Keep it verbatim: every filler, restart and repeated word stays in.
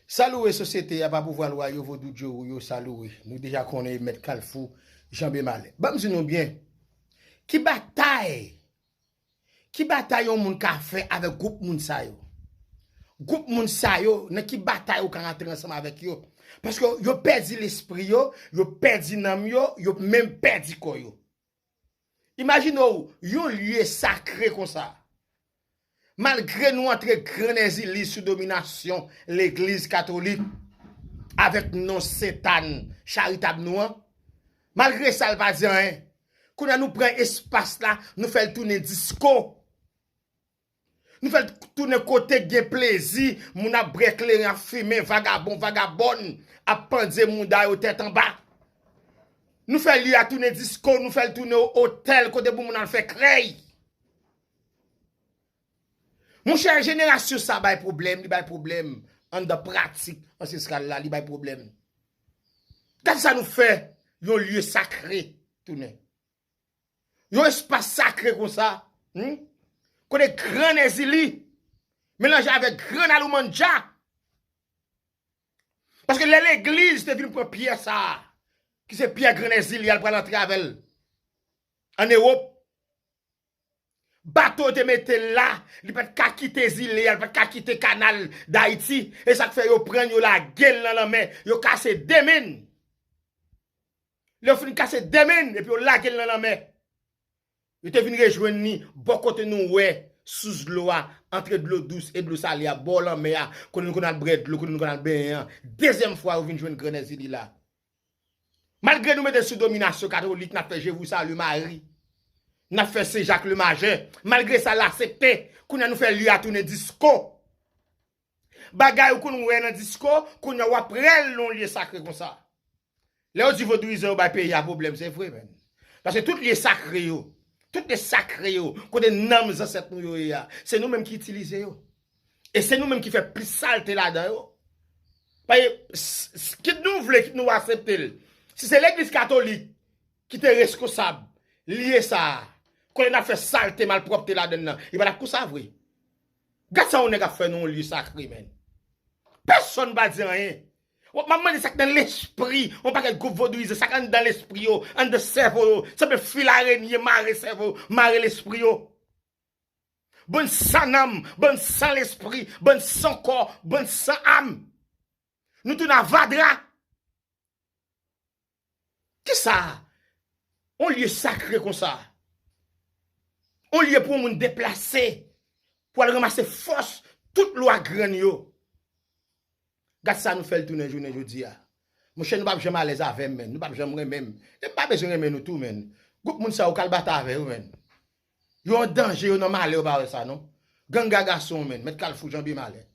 Salué sosyete a, pa pouvwa lwa yo, vodou djowou yo, salué. Nou deja konnen Mèt Kalfou, Janbe Malè. Ban m di nou byen, ki batay, ki batay yon moun ka fè avèk gwoup moun sa yo? Gwoup moun sa yo, nan ki batay ou ka rantre ansanm avèk yo? Paske yo pèdi lespri yo, yo pèdi nanm yo, yo menm pèdi kò yo. Imajine w, yon lye sakre konsa. Malgre nou antre grann èzili sou dominasyon legliz katolik, avèk non Sentàn charitab nou an, malgre sa, l pa di anyen. Kounye a nou pran espas la, nou fè l tounen disko. Nou fè l tounen kote k gen plezi, moun ap bwè kleren, ap fimen, vagabon, vagabòn ap pandye mouda yo tèt anba. Nou fè lye a tounen disko, nou fè l tounen otèl kote pou moun al fè krèy. Monchè, jenerasyon sa bay pwoblèm, li bay pwoblèm anndan pratik ansestral la, li bay pwoblèm. Gad sa nou fè yon lye sakre tounen. Yon espas sakre konsa, hmm? Kote grann èzili melanje avèk grann aloumandja. Paske lè legliz te vin pran pyè sa a, ki se pyè grann èzili a, l pral antre avè l ann Ewòp. Bato yo te mete l la, li pa t ka kite zile a, li pa t ka kite kanal Dayiti. E sa k fè yo pran l, yo lage l nan lanmè, yo kase de men l. Lè yo fin kase de men l, epi yo lage l nan lanmè. Yo te vin rejwenn li bò kote nou wè sous dlo a, antre dlo dous e dlo sale a, bò lanmè a, kote nou konn al bwè dlo, kote nou konn al benyen an. Dezyèm fwa yo vin jwenn grann èzili la. Malgre nou mete l sou dominasyon katolik, n ap fè Je vous salue Marie, n ap fè Sen Jak Lemajè, malgre sa, l aksepte. Kounye a nou fè lye a tounen disko. Bagay ou konn wè nan disko, kounye a w ap wè l nan yon lye sakre konsa. Lè yo di vodouyizan yo bay peyi a pwoblèm, se vre, menn. Paske tout lye sakre yo, tout lye sakre yo, kote nanm zansèt nou yo ye a, se nou menm ki itilize yo. E se nou menm ki fè plis salte ladan yo. Paske, s- s- kit nou vle, kit nou aksepte l, si se legliz katolik ki te reskonsab lye sa a, kote n ap fè salte, malpwòpte ladan l nan, li pa t ap konsa vre. Gad sa yon nèg ap fè nan yon lye sakre, menn. Pèsonn pa di anyen. W ap, m ap mande sa k nan lespri yon pakèt gwoup vodouyizan, sa k anndan lespri yo, anndan sèvo yo, sanble fil arenye mare sèvo, mare lespri yo. Bann san nanm, bann san lespri, bann san kò, bann san am. Nou tounen avadra. Kisa? On lye sakre konsa. On lye pou yon moun deplase, pou al ranmase fòs tout lwa grann yo. Gad sa nou fè l tounen jounen jodi a. Monchè, nou p ap janm alèz avè m, menn. Nou p ap janm renmen m. E m pa bezwen renmen nou tou, menn. Gwoup moun sa yo k al batay avè yo, menn. Yo an danje, yo nan malè, yo pa wè sa, non? Ganga gason, menn. Mèt Kalfou, Janbe Malè.